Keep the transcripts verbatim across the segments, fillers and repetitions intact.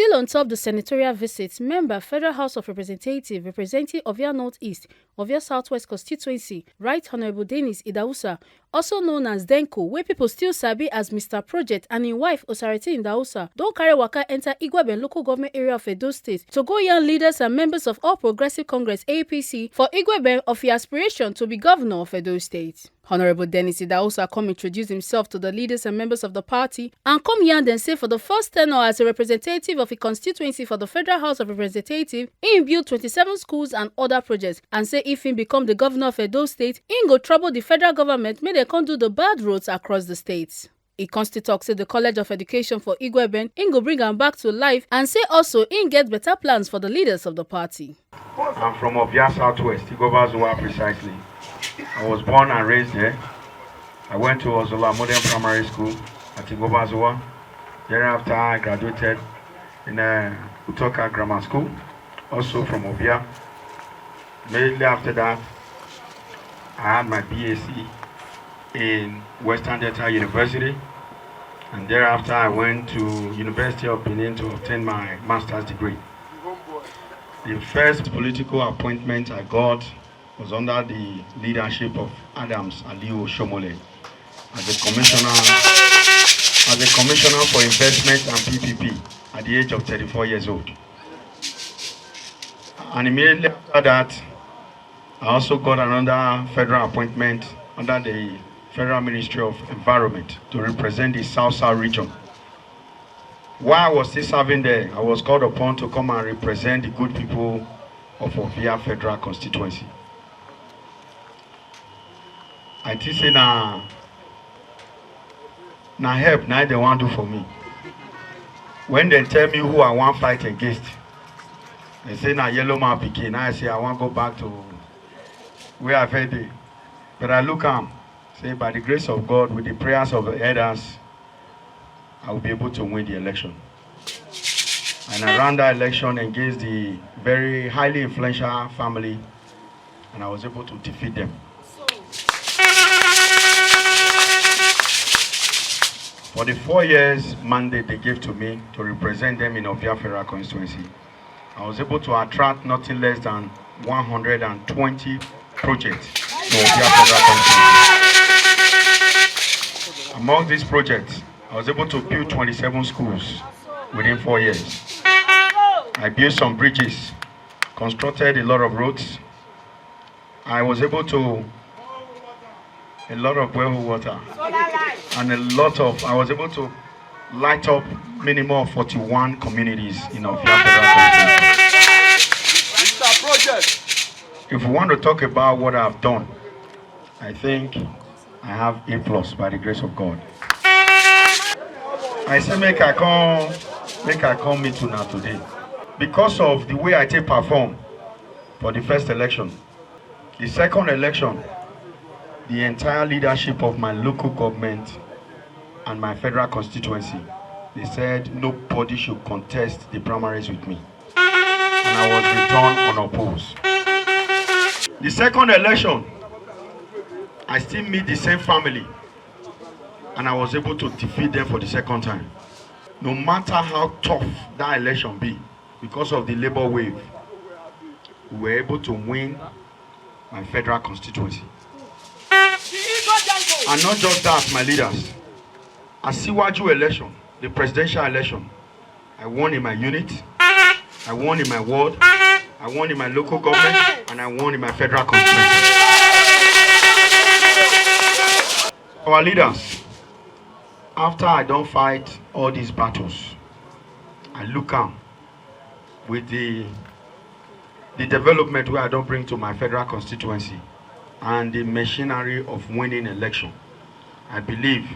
Still on top the senatorial visit, member Federal House of Representatives representing Ovia Northeast, Ovia Southwest constituency, Right Honorable Dennis Idausa, also known as Denko, wey people still sabi as Mister Project, and im wife Osarete Idausa don carry waka enter Igweben local government area of Edo State to go yarn leaders and members of All Progressive Congress, A P C, for Igweben of im aspiration to be governor of Edo State. Honorable Dennis Idausa come introduce himself to the leaders and members of the party and come yarn dem say for the first tenure as a representative of a constituency for the Federal House of Representatives, im build twenty-seven schools and other projects, and say if im become the governor of Edo State, im go trouble the federal government make dem come do the bad roads across the state. E come still talk say the College of Education for Igweben, im go bring am back to life, and say also im get better plans for the leaders of the party. I'm from Ovia Southwest, Igobazuwa precisely. I was born and raised there. I went to Ozola Modern Primary School at Igobazuwa. Thereafter, I graduated in uh, Utoka Grammar School, also from Ovia. Immediately after that, I had my B S C in Western Delta University, and thereafter I went to University of Benin to obtain my master's degree. The first political appointment I got was under the leadership of Adams Aliu Shomole as a commissioner, as a commissioner for investment and P P P at the age of thirty-four years old. And immediately after that, I also got another federal appointment under the Federal Ministry of Environment to represent the South South region. While I was still serving there, I was called upon to come and represent the good people of Ovia Federal Constituency. I think say na na help na dem wan do for me. When dem tell me who I wan fight against, dem say na yellow man pikin. I say I wan go back to where I first dey. But I look am, say by the grace of God, with the prayers of the elders, I will be able to win the election. And I ran that election against the very highly influential family, and I was able to defeat them. For the four years mandate they gave to me to represent them in Ovia Federal Constituency, I was able to attract nothing less than one hundred and twenty projects to Ovia Federal Constituency. Among these projects, I was able to build twenty-seven schools within four years. I built some bridges, constructed a lot of roads. I was able to a lot of borehole water and a lot of I was able to light up minimum of forty-one communities in Ovia Federal Constituency. If we want to talk about what I've done, I think I have A plus by the grace of God. I say make I come make I come meet una today because of the way I take perform for the first election. The second election, the entire leadership of my local government and my federal constituency, they said nobody should contest the primaries with me. And I was returned unopposed. The second election, I still meet the same family and I was able to defeat them for the second time. No matter how tough that election be, because of the labor wave, we were able to win my federal constituency. And not just that, my leaders. Asiwaju election, the presidential election, I won in my unit, I won in my ward, I won in my local government, and I won in my federal constituency. Our leaders, after I don't fight all these battles, I look am with the the development where I don't bring to my federal constituency and the machinery of winning election. I believe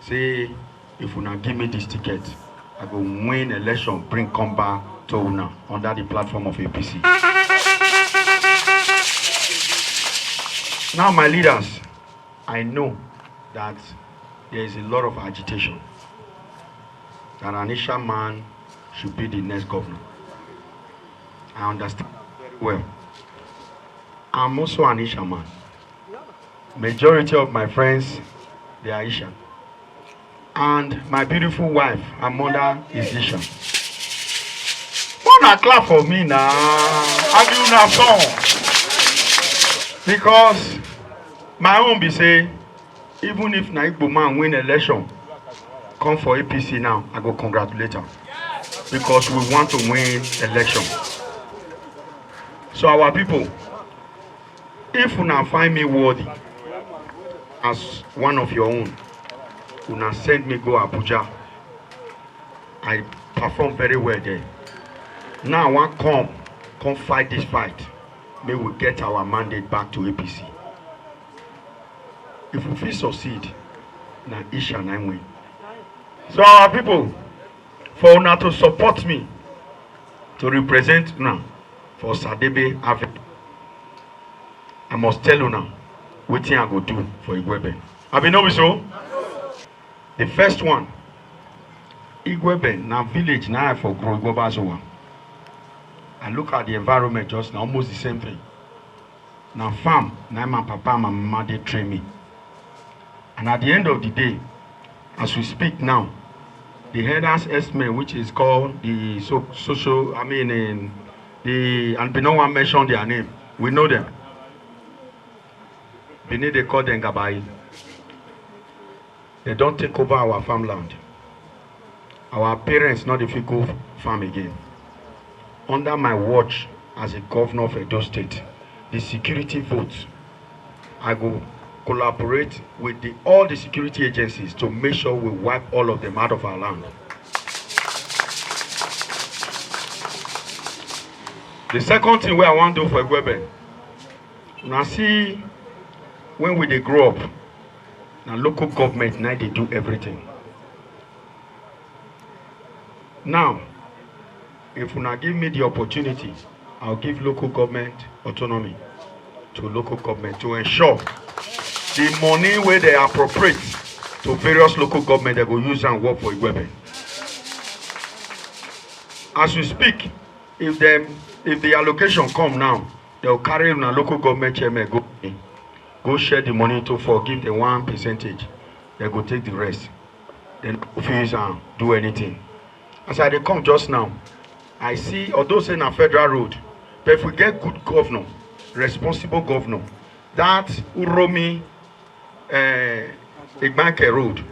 say if una give me this ticket, I go win election, bring come back to una under the platform of A P C. Now, my leaders, I know that there is a lot of agitation that Anisha man should be the next governor. I understand very well. I'm also an Isha man. Majority of my friends, they are Isha. And my beautiful wife, her mother is Isha. Una clap for me na. I be una son. Because my own be say, even if na Igbo man win election, come for A P C now, I go congratulate am. Because we want to win election. So our people, if una find me worthy as one of your own, una send me go Abuja. I perform very well there. Now I wan come, come fight this fight. Make we get our mandate back to A P C. If we fit succeed, na Isha na im win. So our people, for una to support me, to represent una for Osadebe Avenue, I must tell una wetin I go do for Igwebe. Abi no be so? The first one, Igwebe na village na I for grow, Igwebe Azowa. I look at the environment just now, almost the same thing. Na farm na my papa and my mama dey train me. And at the end of the day, as we speak now, the herders herdsmen, which is called the so, social, I mean, in the, and we no wan mention their name, we know them. Benin dey call them Gabai. They don take over our farmland. Our parents no dey fit go farm again. Under my watch as a governor of Edo State, the security vote, I go collaborate with the, all the security agencies to make sure we wipe all of them out of our land. The second thing wey I wan do for Igwebe, una see, when we dey grow up, na local government na dey do everything. Now, if una give me the opportunity, I'll give local government autonomy to local government to ensure the money wey they appropriate to various local government, they go use and work for Igwebe. As we speak, if them, if the allocation come now, they'll carry una local government chairman go, go share the money to forgive the one percentage. They go take the rest. Then no go fit use am do anything. As I dey come just now, I see, although say na federal road, but if we get good governor, responsible governor, that Uromi, uh, Igbanke road,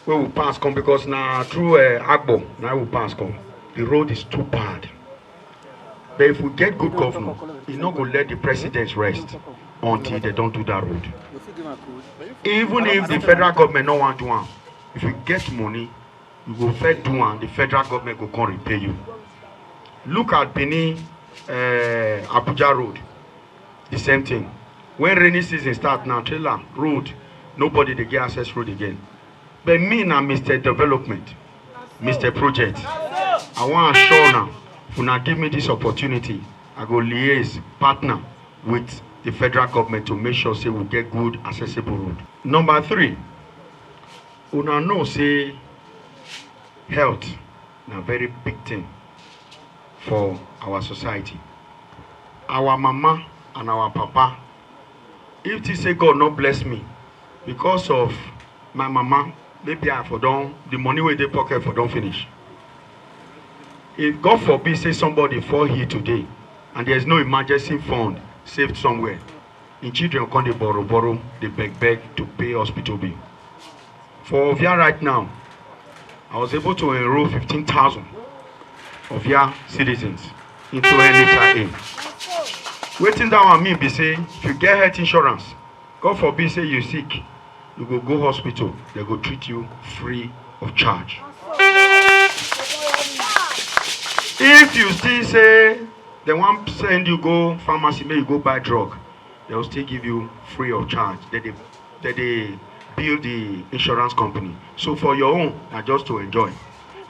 wey we pass come, because na through, uh, Agbo na we pass come. The road is too bad. But if we get good governor, he no go let the president rest until they don do that road. Even if the federal government no wan do am, if you get money, you go first do am, the federal government go come repay you. Look at Benin, uh, Abuja road, the same thing. When rainy season start now, trailer road, nobody dey get access road again. But me na Mister Development, Mister Project. I wan assure una, if una give me this opportunity, I go liaise, partner with the federal government to make sure say we get good, accessible road. Number three, una know say health na very big thing for our society. Our mama and our papa, if think say God no bless me because of my mama, maybe I for don, the money wey dey pocket for don finish. If God forbid say somebody fall here today and there is no emergency fund saved somewhere, im children come dey borrow borrow, dey beg beg to pay hospital bill. For Ovia right now, I was able to enroll fifteen thousand Ovia citizens into N H I A. Wetin that one mean be say, if you get health insurance, God forbid say you sick, you go go hospital, they go treat you free of charge. If you still say they wan send you go pharmacy make you go buy drug, they will still give you free of charge. They dey, they dey bill the insurance company. So for your own, na just to enjoy.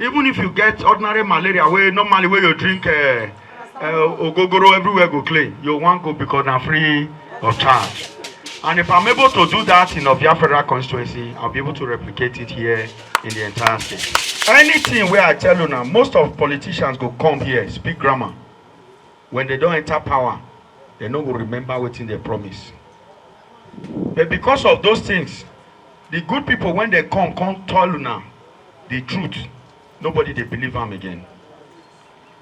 Even if you get ordinary malaria wey normally wey you drink, uh, uh, ogogoro, everywhere go clean, you wan go because na free of charge. And if I'm able to do that in Ovia Federal Constituency, I'll be able to replicate it here in the entire state. Anything wey I tell una, most of politicians go come here, speak grammar. When they don enter power, they no go remember wetin they promise. But because of those things, the good people, when they come, come tell una the truth, nobody dey believe am again.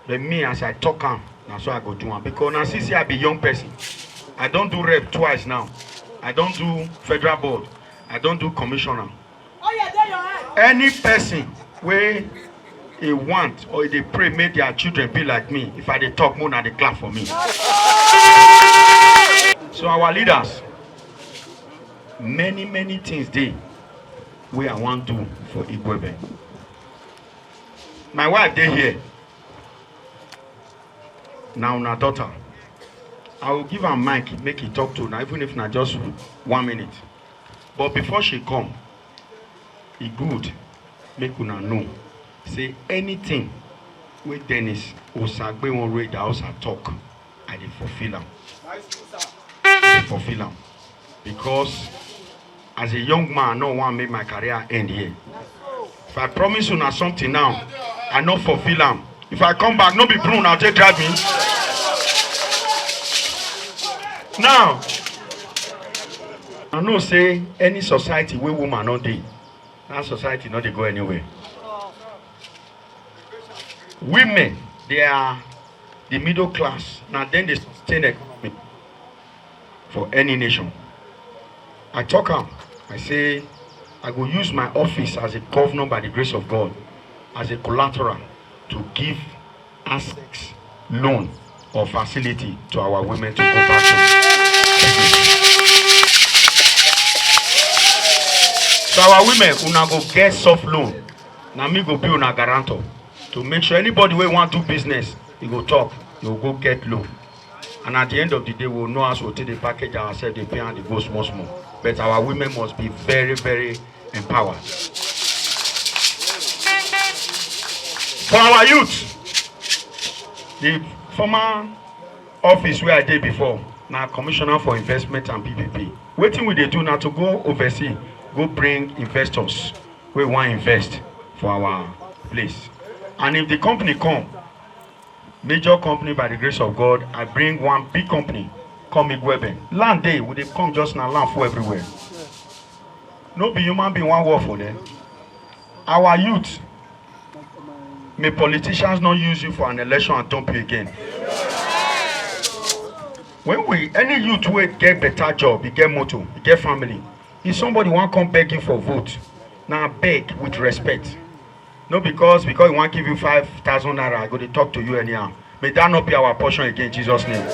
But me, as I talk am, na so I go do am. Because una see say I be young person. I don do rep twice now. I don do federal board. I don do commissioner. Any person wey e want or e dey pray make their children be like me, if I dey talk, make una dey clap for me. So our leaders, many, many things dey wey I wan do for Igwebe. My wife dey here. Na una daughter. I will give am mic make e talk to una, even if na just one minute. But before she come, e good make una know say anything wey Dennis Osagbewon Reid Hausa talk, I dey fulfill am. I dey fulfill am. Because as a young man, I no wan make my career end here. If I promise una something now, I no fulfill am. If I come back, no be broom una take drive me. Now, I know say any society wey woman no dey, that society no dey go anywhere. Women, they are the middle class. Na dem dey sustain economy for any nation. I talk am, I say, I go use my office as a governor, by the grace of God, as a collateral to give access loan or facility to our women to go back to. So our women, una go get soft loan. Na me go be una guarantor to make sure anybody wey wan do business, e go talk, e go go get loan. And at the end of the day, we will know as we take dey package ourselves, dey pay am, dey go small small. But our women must be very, very empowered. For our youth, the former office where I did before, now Commissioner for Investment and P P P. Wetin we dey do now to go overseas, go bring investors wey wan invest for our place. And if the company come, major company, by the grace of God, I bring one big company come Igwebe. Land dey, we dey come just now, land full everywhere. No be human being wan work for them. Our youth, may politicians not use you for an election and dump you again. When we, any youth wey get better job, e get motor, e get family, if somebody wan come beg you for vote, na beg with respect. No because, because he wan give you five thousand naira, I go dey talk to you anyhow. May that not be our portion again in Jesus' name.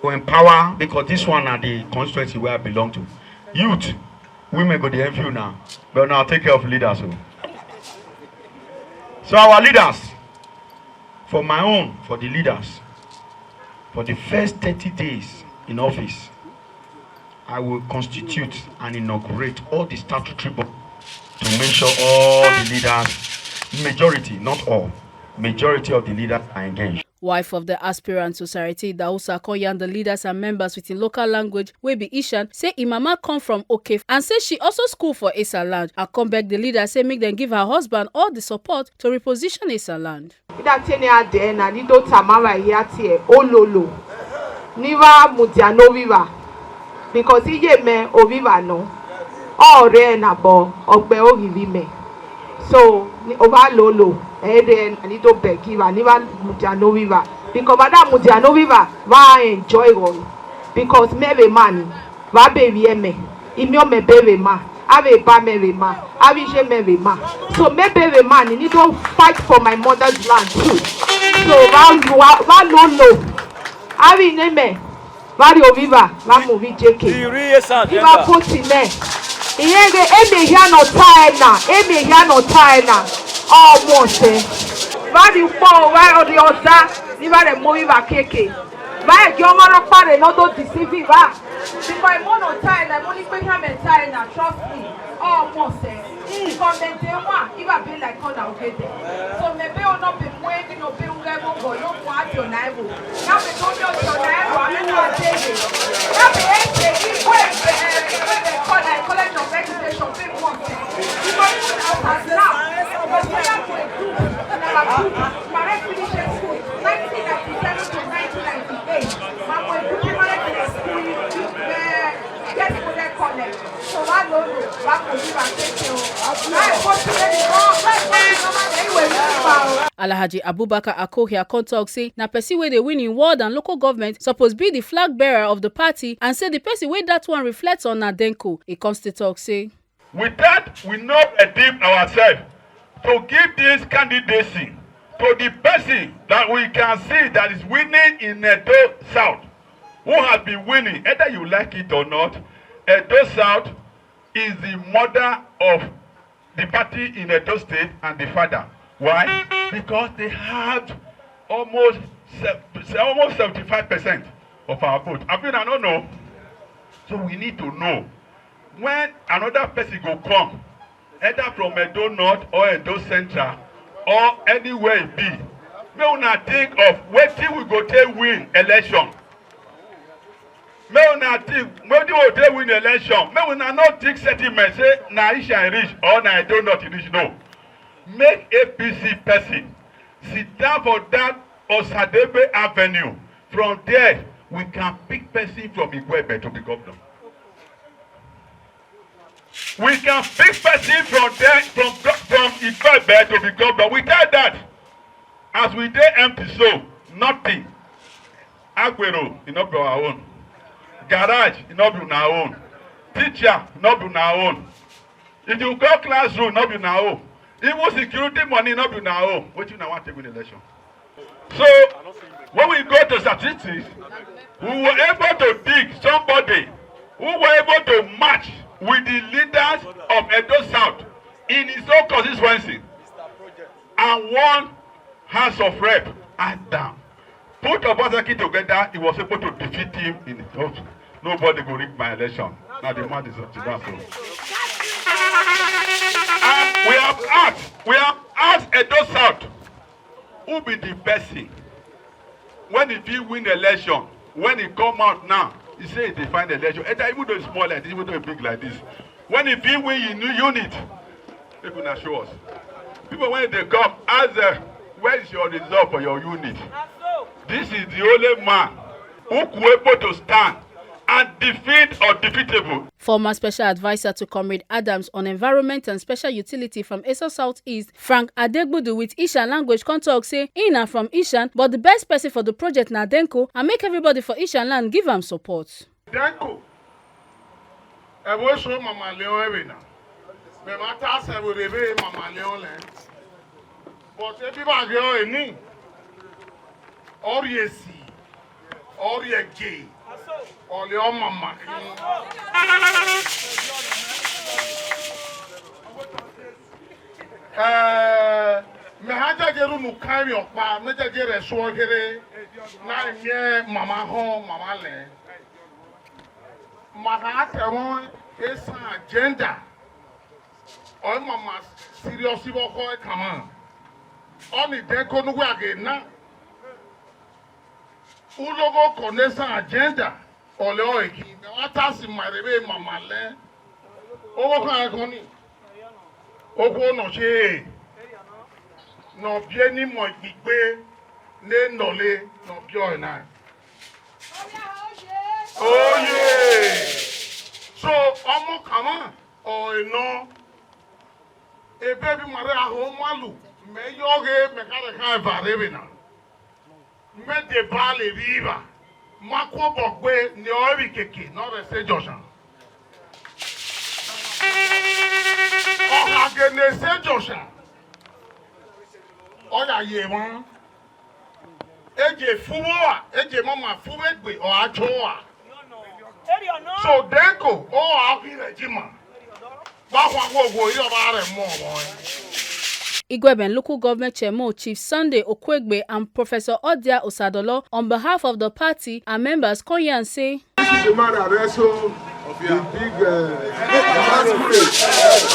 We empower, because this one na the constituency where I belong to. Youth, women go dey envy you now, but now take care of leaders o. So our leaders, for my own, for the leaders, for the first thirty days in office, I will constitute and inaugurate all the statutory bodies to make sure all the leaders, majority, not all, majority of the leaders are engaged. Wife of the aspirant Society, Dausa, come yarn the leaders and members with im local language wey be Ishan, say im mama come from Oke and say she also school for Esa land, and come beg the leader say make dem give her husband all the support to reposition Esa land. Ida tene ade na nido tamara ya tie ololo. Niva mudiano viva. Because iye me o viva no. Ore na bo ogbe o vivi me. So ni ova lolo ede na nido begiva niva mudiano viva. Because vada mudiano viva va enjoy go. Because me ve mani va be vi eme. Imi ome be ve ma. Ave ba me ve ma. Ave je me ve ma. So me be ve mani nido fight for my mother's land too. So va va va lolo. Ave ne me. Vari oviva, va mu vi jeke. Viva poti me. Iye ge eme hia no taena, eme hia no taena. Almost eh. Vari po, vari oda, ni vari mo viva keke. Vari gyo moro pare no do deceive va. Because mo no taena, mo ni pe hia me taena, trust me. Almost eh. From the day one, if I be like God, I'll get there. So maybe I'll not be waiting or be where go go. You want your naibu. Now be don't your naibu. I mean, what day? Now be eight day. Where the call like college of education. Be one day. Because even as now, I was here for a group. And I was group. My head finished school. Nineteen ninety-seven to nineteen ninety-eight. My boy group my head school. Yes, for that college. So Alhaji Abubakar Akohia come talk say na person wey dey win in ward and local government suppose be the flag bearer of the party, and say the person wey that one reflect on na Denko. He come still talk say, with that, we no redeem ourselves to give this candidacy to the person that we can see that is winning in Edo South, who has been winning, either you like it or not. Edo South is the mother of the party in Edo State and the father. Why? Because they have almost se-, almost seventy-five percent of our vote. I mean, I don't know. So we need to know when another person go come, either from Edo North or Edo Central or anywhere e be. Make una think of wetin we go take win election. Make una think, wetin we go take win election. Make una no think sentiment say na Isha e reach or na Edo North e reach. No. Make A P C person sit down for that Osadebe Avenue. From there, we can pick person from Igwebe to be governor. We can pick person from there, from, from Igwebe to be governor. Without that, as we dey empty so, nothing. Agbero, e no be our own. Garage, e no be una own. Teacher, e no be una own. If you go classroom, e no be una own. Even security money, e no be una own. Wetin una wan take win election? So, when we go to statistics, we were able to pick somebody who were able to match with the leaders of Edo South in his own constituency and won House of Rep and down. Put Obaseki together, he was able to defeat him in his own. Nobody go rig my election. Now the man is up to that. So. And we have asked, we have asked Edo South, who be the person when e fit win election, when e come out now, e say e dey find election. Either even though e small like this, even though e big like this, when e fit win in new unit, make una show us. People when they come, ask them, where is your result for your unit? This is the only man who could able to stand and defeat undefeatable. Former special adviser to Comrade Adams on environment and special utility from Edo Southeast, Frank Adegbudu, with Ishan language come talk say he na from Ishan, but the best person for the project na Denko, and make everybody for Ishan land give am support. Denko, ebo so Mama Leon ebe na. Me mata se bo rebe Mama Leon le. But ebi ba ge o eni. Ori esi. Ori eje. Ole o mama. Eh, me ha jaje ru nu kai mi opa, me jaje re so here. Na mi mama ho, mama le. Maka te won esa agenda. O mama serious ibo ko e kama. Oni Denko nu wa ge na. Ulogo konesa agenda. Ole o eki. Me wa ta si ma rebe mama le. Owo kan ko ni. Owo no se. No bie ni mo gbigbe. Ne no le. No bio na. Oye. So, omo kama. O eno. Ebe bi mare aho malu. Me yoge me kare ka evare be na. Me de bale riba. Makwo bogbe ni o ebi keke no re se Joshan. O ha ge ne se Joshan. O ya ye won. Eje fuwo a, eje mama fuwe gbe o ajo a. So Denko, o a ki re jima. Ba kwa wo wo yo ba re mo mo. Igweben Local Government Chairman Chief Sunday Okwegbe and Professor Odia Osadolo, on behalf of the party and members, come here and say, this is the man that wrestled the big, uh, masquerade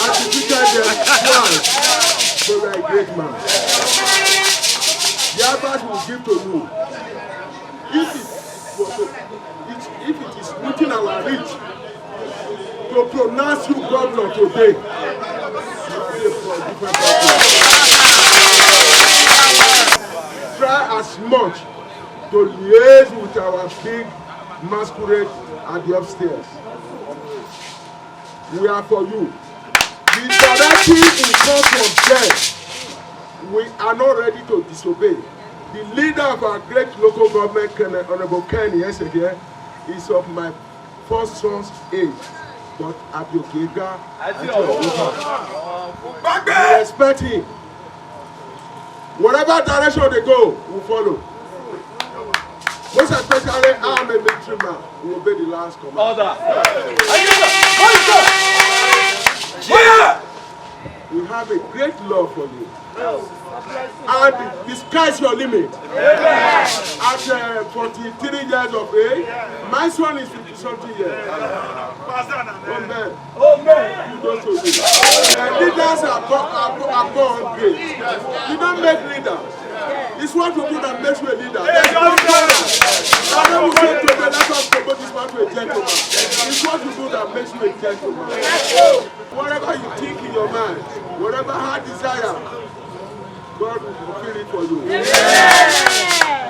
and defeated them twice. So you are a great man. The advice we give to you, if it was to, it, if it is within our reach to pronounce you governor today, you will be a different person. Try as much to liaise with our big masquerade at the upstairs. We are for you. The directive will come from there. We are not ready to disobey. The leader of our great local government, Kene, Honorable Ken Yesege, is of my first son's age, but Abiokiga, we respect him. Whatever direction they go, we follow. Most especially, I'm a military man. We obey the last command. Order. Fire! We have a great love for you. And the sky's your limit. At uh, forty-three years of age, my son is fifty something years. Amen. Kudos to you. The leaders are born, are, are born great. You don't make leaders. It's what you do that makes you a leader. I don't say today, let us promote this man to a gentleman. It's what you do that makes you a gentleman. Whatever you think in your mind, whatever heart desire, God will fulfill it for you.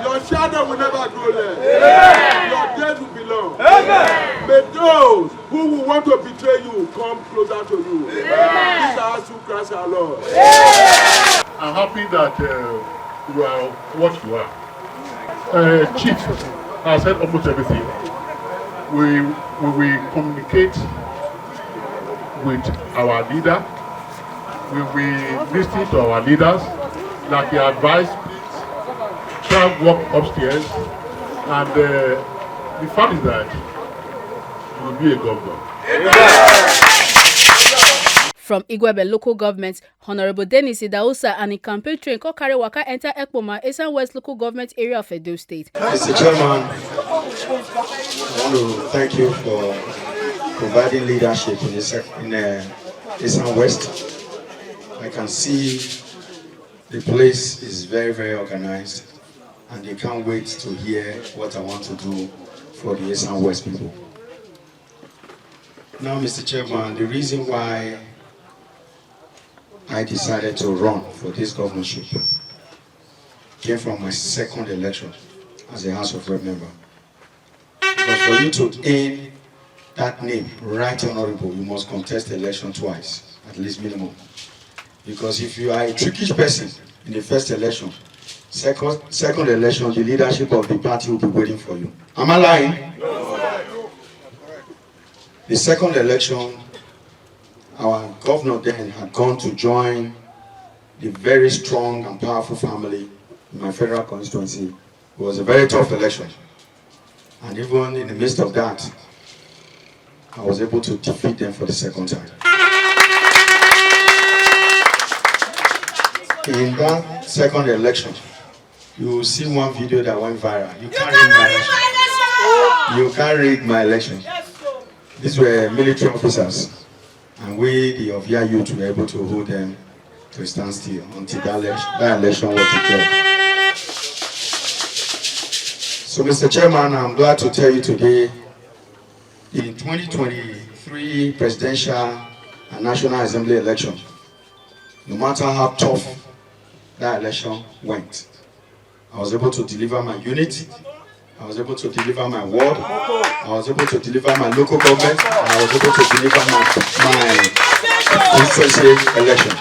Your shadow will never grow less. Your days will be long. May those who will want to betray you come closer to you. This is how Christ our Lord. I'm happy that uh, you are what you are. Uh, Chief has said almost everything. We, we will communicate with our leader. We will listen to our leaders. Like he advised, please try walk upstairs. And uh, the fact is that you will be a governor. From Igwebe local government, Honorable Dennis Idahosa and im campaign train come carry waka enter Ekpoma, Esan West local government area of Edo State. Mister Chairman, I want to thank you for providing leadership in, this, in uh, Esan West. I can see the place is very, very organized, and they can't wait to hear what I want to do for the Esan West people. Now, Mister Chairman, the reason why I decided to run for this governorship came from my second election as a House of Rep member. But for you to earn that name, Right Honorable, you must contest the election twice, at least minimum. Because if you are a trickish person in the first election, second, second election, the leadership of the party will be waiting for you. Am I lying? The second election, our governor then had gone to join the very strong and powerful family in my federal constituency. It was a very tough election. And even in the midst of that, I was able to defeat them for the second time. In that second election, you will see one video that went viral. You can't read my election. You can't read my election. These were military officers, and we, the Ovia youth, were able to hold them to a standstill until that, election, that election was declared. So, Mister Chairman, I'm glad to tell you today, in twenty twenty-three presidential and national assembly election, no matter how tough that election went, I was able to deliver my unit. I was able to deliver my ward. I was able to deliver my local government. And I was able to deliver my, my constituency election.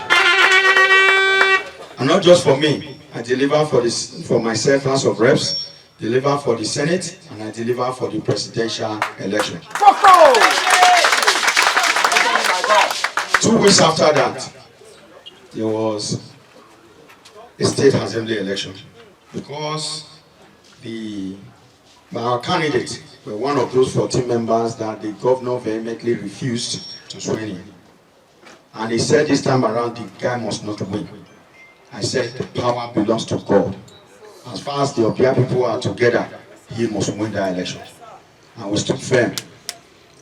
And not just for me. I deliver for this for myself, House of Reps, deliver for the Senate, and I deliver for the presidential election. Two weeks after that, there was a state assembly election because the our candidates were one of those fourteen members that the governor vehemently refused to swear in. And he said this time around the guy must not win. I said the power belongs to God. As far as the Obia people are together, he must win that election. And we stood firm.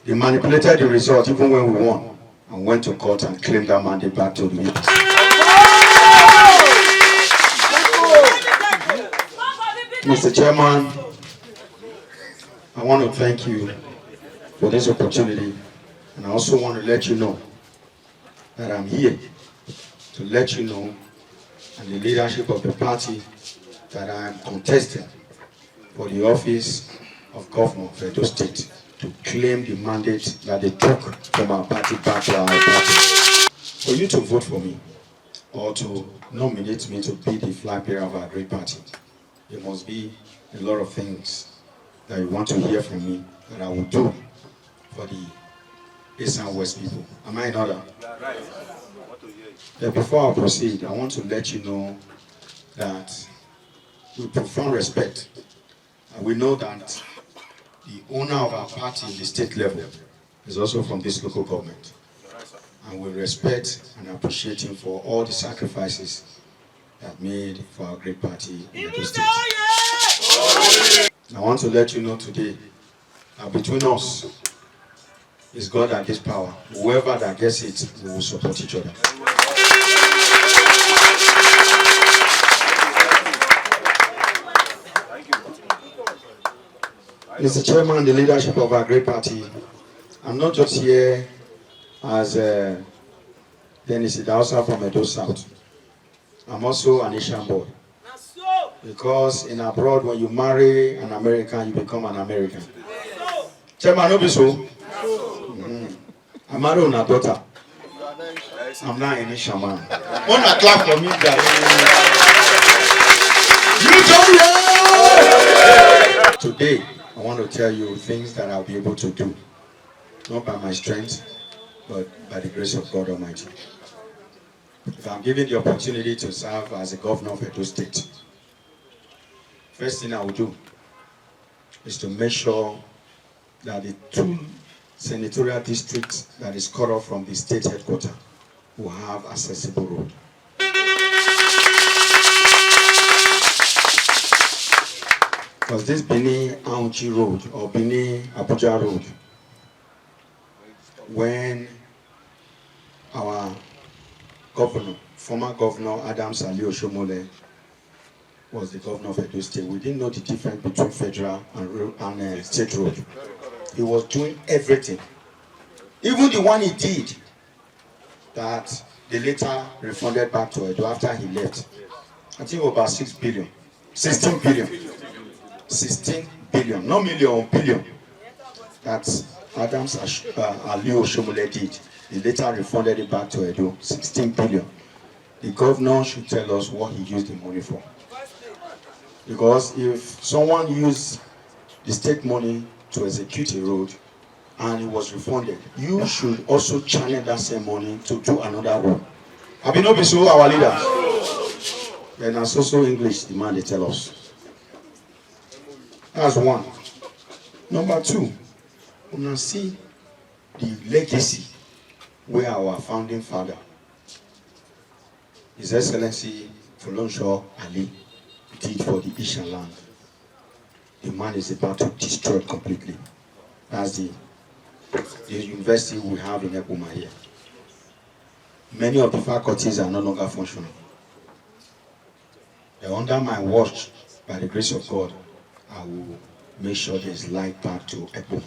They manipulated the result even when we won and went to court and claimed that mandate back to the U S. Mister Chairman, I want to thank you for this opportunity, and I also want to let you know that I'm here to let you know and the leadership of the party that I am contesting for the office of governor of Edo State. to claim the mandate that they took from our party back to our party. For you to vote for me or to nominate me to be the flag bearer of our great party, there must be a lot of things that you want to hear from me that I will do for the Esan West people. Am I in order? But before I proceed, I want to let you know that with profound respect, and we know that the owner of our party in the state level is also from this local government. And we respect and appreciate him for all the sacrifices that made for our great party in the state. I want to let you know today that between us is God that gives power. Whoever that gets it, we will support each other. Mister Chairman, the leadership of our great party, I'm not just here as uh, Dennis Idausa from Edo South. I'm also an Asian boy. Because in abroad, when you marry an American, you become an American. Chairman, no be so? Mm. I marry una daughter. I'm now an Asian man. Wanna clap for me, guys? You don't know. Today, I want to tell you things that I'll be able to do, not by my strength, but by the grace of God Almighty. If I'm given the opportunity to serve as a governor of Edo State, first thing I will do is to make sure that the two senatorial districts that is cut off from the state headquarters will have accessible road. Because this Benin Auchi Road or Benin Abuja Road, when our governor, former governor Adams Ali Oshomole, was the governor of Edo State, we didn't know the difference between federal and, ro- and uh, state road. He was doing everything. Even the one he did that they later refunded back to Edo after he left. I think about six billion, sixteen billion, sixteen billion, not million, billion. That Adams Ash- uh, Ali Oshomole did. He later refunded it back to Edo, sixteen billion. The governor should tell us what he used the money for. Because if someone used the state money to execute a road and it was refunded, you should also channel that same money to do another road. Abi no be so, our leaders? Then na so so English the man dey tell us. That's one. Number two, una see the legacy wey our founding father, His Excellency Folorunshor Ali, did for the Ishan land. The man is about to destroy it completely. That's the, the university we have in Ekpoma here. Many of the faculties are no longer functional. But under my watch, by the grace of God, I will make sure there's light back to Ekpoma.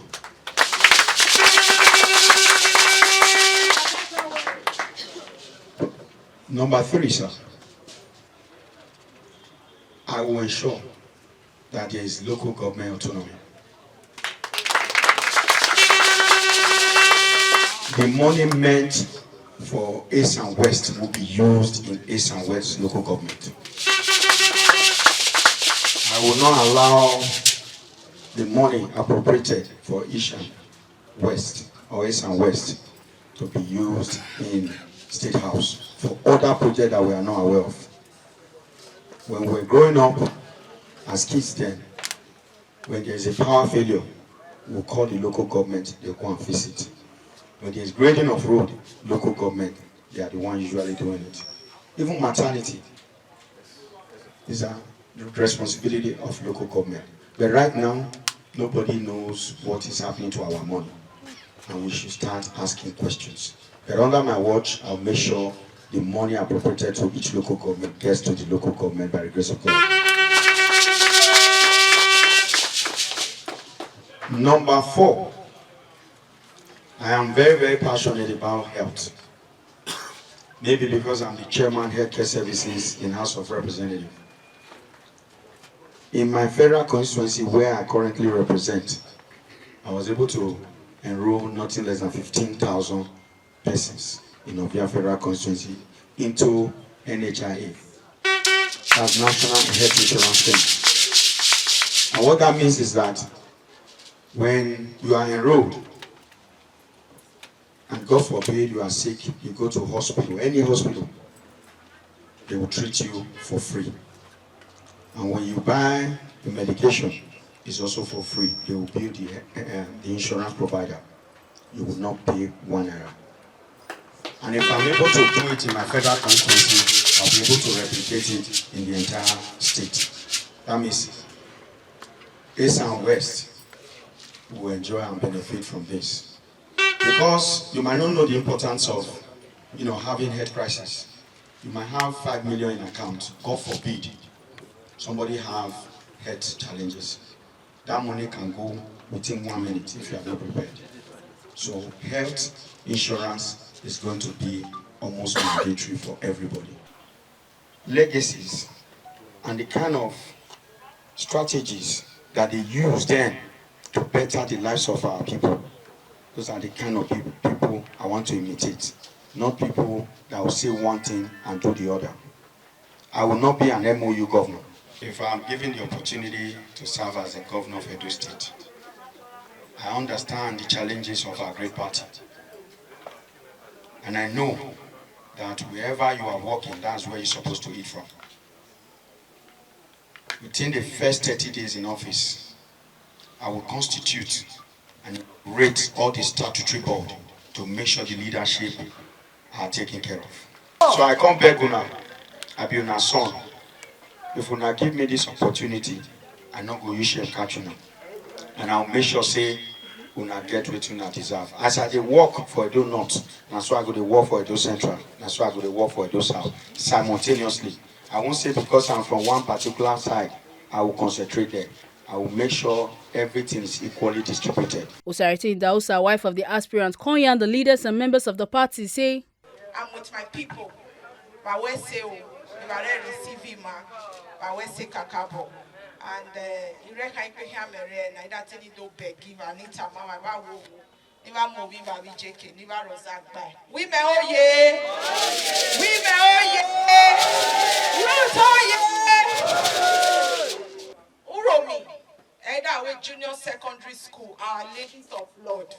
Number three, sir, I will ensure that there is local government autonomy. The money meant for East and West will be used in East and West local government. I will not allow the money appropriated for East and West or East and West to be used in State House for other projects that we are not aware of. When we were growing up as kids then, when there is a power failure, we call the local government, they go and fix it. When there is grading of road, local government, they are the ones usually doing it. Even maternity, these are the responsibility of local government. But right now, nobody knows what is happening to our money. And we should start asking questions. But under my watch, I'll make sure the money appropriated to each local government gets to the local government by the grace of God. Number four, I am very, very passionate about health. Maybe because I'm the chairman healthcare services in House of Representatives. In my federal constituency where I currently represent, I was able to enroll nothing less than fifteen thousand persons in Ovia Federal Constituency into N H I A. That's National Health Insurance Scheme. And what that means is that when you are enrolled, and God forbid you are sick, you go to hospital, any hospital, they will treat you for free. And when you buy the medication, it's also for free. They will bill the, uh, the insurance provider. You will not pay one naira. And if I'm able to do it in my federal constituency, I'll be able to replicate it in the entire state. That means East and West will enjoy and benefit from this. Because you might not know the importance of, you know, having health crisis. You might have five million in account. God forbid somebody have health challenges. That money can go within one minute if you are not prepared. So health insurance is going to be almost mandatory for everybody. Legacies and the kind of strategies that they use then to better the lives of our people. Those are the kind of peop- people I want to imitate, not people that will say one thing and do the other. I will not be an M O U governor. If I'm given the opportunity to serve as a governor of Edo State, I understand the challenges of our great party. And I know that wherever you are working, that's where you're supposed to eat from. Within the first thirty days in office, I will constitute and rate all the statutory board to make sure the leadership are taken care of. So I come beg una, I be una son. If una give me this opportunity, I no go use shame catch una. And I'll make sure say una get wetin una deserve. As I dey work for Edo North, na so I go dey work for Edo Central, na so I go dey work for Edo South. Simultaneously, I won't say because I'm from one particular side, I will concentrate there. I will make sure everything is equally distributed. Osarete Idausa, wife of the aspirant, come yarn the leaders and members of the party, say, I'm with my people. But we say, oh, if I don't receive him, ah, but we say kakabo. And uh, you reckon I pay him a rent, I don't tell you don't beg him, I need to mama, I will. Níbà mọ̀ wí bàbí J K, níbà Rozak báyìí. Women oyè! Women oyè! Youth oyè! Uromi, Edawe Junior Secondary School, Our Lady of Lord.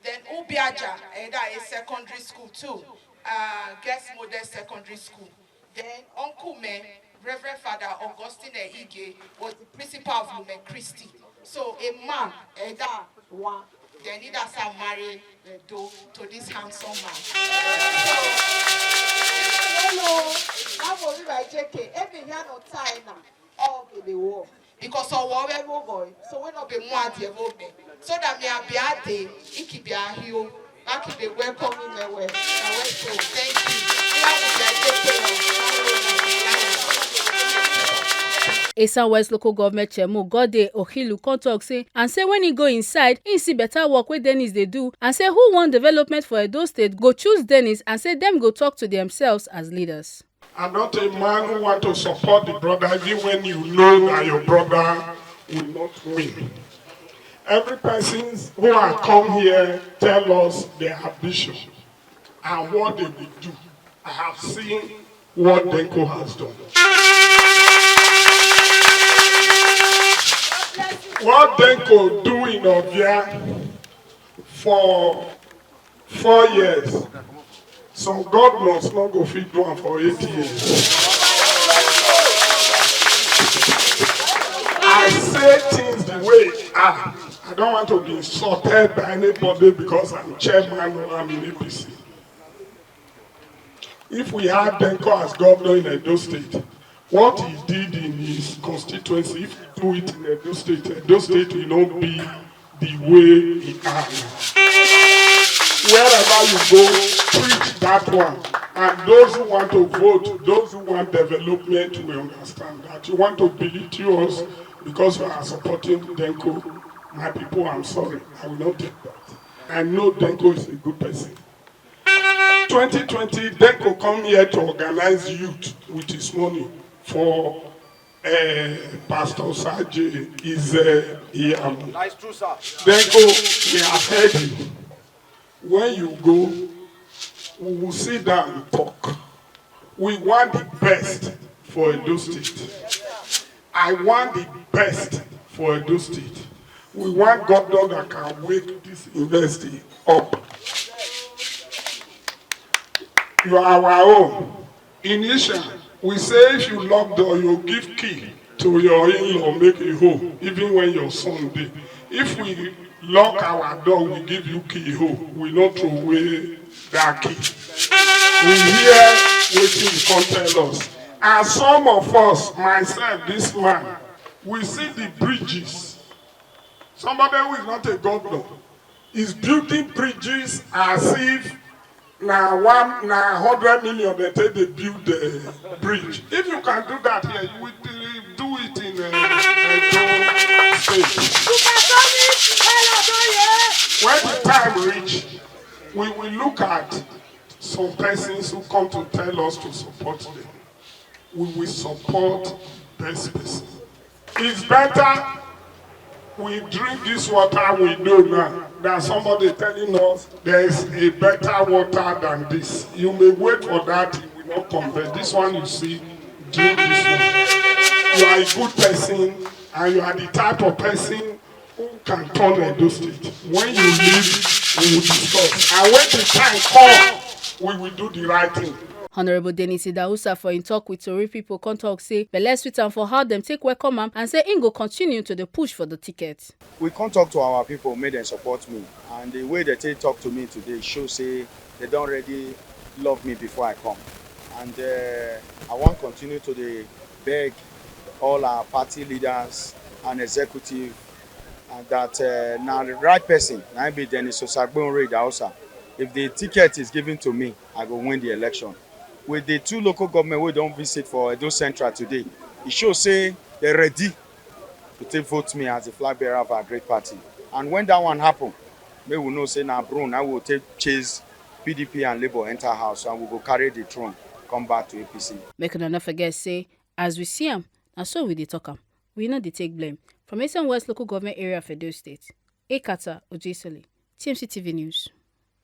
Then Ubiaja, Edawe Secondary School too, uh, Guest Model Secondary School. Then Uncle Me, Reverend Father Augustine Ige, was the principal of Lumen Christi. So a man, Eda one, then he does marry Edo to this handsome man. So, hello, I'm Obi by J K. Every here no tie now. All be the war. Because of our boy, so we not be more at the moment. So that me I be at the, he keep be a hero. Back in the welcome him well. I went to thank you. Esan West Local Government Chairman Gode Ohilu come talk say, and say when he go inside, he see better work wey Dennis dey do, and say who want development for Edo State go choose Dennis, and say dem go talk to themselves as leaders. I'm not a man who want to support the brother even when you know that your brother will not win. Every person who has come here tell us their ambition and what they will do. I have seen what Denko has done. What Denko do in Ovia for four years, some governors no go fit do am for eight years. I say things the way they are. I don't want to be insulted by anybody because I'm chairman or I'm in A P C. If we had Denko as governor in Edo State, what he did in his constituency, if he do it in Edo State, Edo State will not be the way it are now. Wherever you go, preach that one. And those who want to vote, those who want development, will understand that. You want to belittle us because you are supporting Denko. My people, I'm sorry. I will not take that. I know Denko is a good person. Twenty twenty, Denko come here to organize youth with his money for uh, Pastor Saji is uh, here. Nice true, sir. Then go, we have heard you. When you go, we will sit down and talk. We want the best for Edo State. I want the best for Edo State. We want governor that can wake this university up. You are our own. Initial, we say if you lock door, you give key to your in-law, make a hole, even when your son dey. If we lock our door, we give you key hole. We no throw away that key. We hear wetin you come tell us. And some of us, myself, this man, we see the bridges. Somebody who is not a governor is building bridges as if na one na hundred million dem take dey build the bridge. If you can do that here, you will do- do it in a, a state. When the time reach, we will look at some persons who come to tell us to support them. We will support best person. It's better we drink this water we know now than somebody telling us there is a better water than this. You may wait for that, it will not convert. This one you see, drink this one. You are a good person and you are the type of person who can turn Edo State. When you leave, we will discuss. And when the time come, we will do the right thing. Honourable Dennis Idahosa for im tok wit tori pipo come tok say belle sweet am for how dem take welcome am and say im go continue to dey push for di ticket. We come tok to our pipo make dem support me and di way dem take tok to me today show say dem don already love me before I come and I wan continue to dey beg all our party leaders and executive and that na di right pesin na im be Dennis Osagbonre Idahosa. If di ticket is given to me, I go win di election. Wit di two local government wey don visit for Edo Central today, e show say dem ready to take vote me as di flag bearer of our great party. And wen dat one happun, make we know say na broom na we go take chase PDP and Labour enta house and we go carry di throne come back to APC. Make una no forget say as we see am, na so we dey tok am. We no dey take blame. From Eastern West Local Government Area of Edo State, Ekata Ojesole, TMC TV News.